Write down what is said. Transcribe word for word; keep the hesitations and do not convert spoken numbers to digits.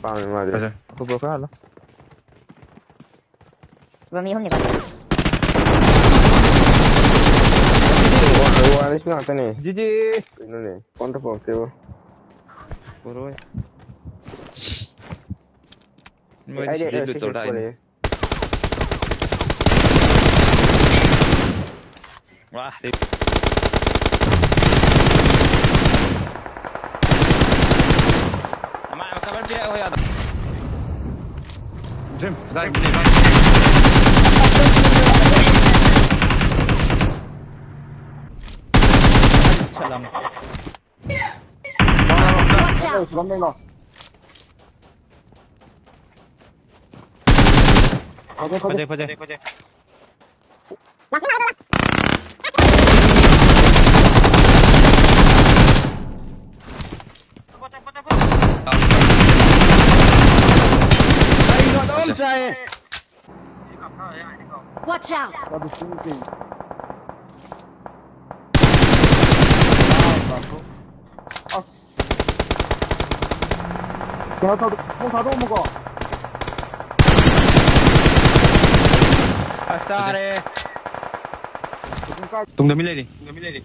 ꯄꯥꯝꯃꯦ ꯃꯥꯗꯤ꯫ ꯐꯖꯩ꯫ ꯒꯣꯄ꯭ꯔꯣ ꯈꯔ ꯍꯜꯂꯣ꯫ ꯕ꯭ꯔꯣ, ꯃꯤ ꯑꯍꯨꯝꯅꯤꯀꯣ꯫ ꯋꯥ-, ꯋꯥꯔꯤꯁ ꯉꯥꯛꯇꯅꯦ꯫ G G. ꯀꯩꯅꯣꯅꯦ? ꯐꯣꯟ ꯇꯧꯔꯛꯇꯦꯕ꯫ ꯄꯨꯔꯣꯏ꯫ ꯃꯣꯏꯗꯤ ꯑꯩꯗꯤ ꯁꯤꯗꯩ ꯑꯦ, ꯂꯨꯠ ꯁꯤ ꯇꯧꯔ ꯂꯥꯛꯏꯅꯦ꯫ ꯄꯨꯔꯛꯑꯦ꯫ ꯋꯥ, ꯔꯦ-, ꯑꯃ, ꯑꯃ cover ꯄꯤꯔꯛꯑꯣ ꯌꯥꯗ꯭ꯔꯣ? Dream, dream, dream. ꯁꯂꯥꯝ꯫ Watch out! ꯐꯖꯩ, ꯐꯖꯩ꯫ ꯀꯩꯅꯣ ꯑꯗꯨꯝ ꯆꯥꯏꯌꯦ꯫ Watch out! ꯀꯩꯅꯣ ꯇꯧꯗꯦ, ꯊꯣꯡ ꯊꯥꯗꯣꯛꯑꯝꯃꯨꯀꯣ꯫ ꯑꯁ, ꯆꯥꯔꯦ꯫ ꯇꯨꯡꯗ ꯃꯤ ꯂꯩꯔꯤ꯫ ꯇꯨꯡꯗ ꯃꯤ ꯂꯩꯔꯤ꯫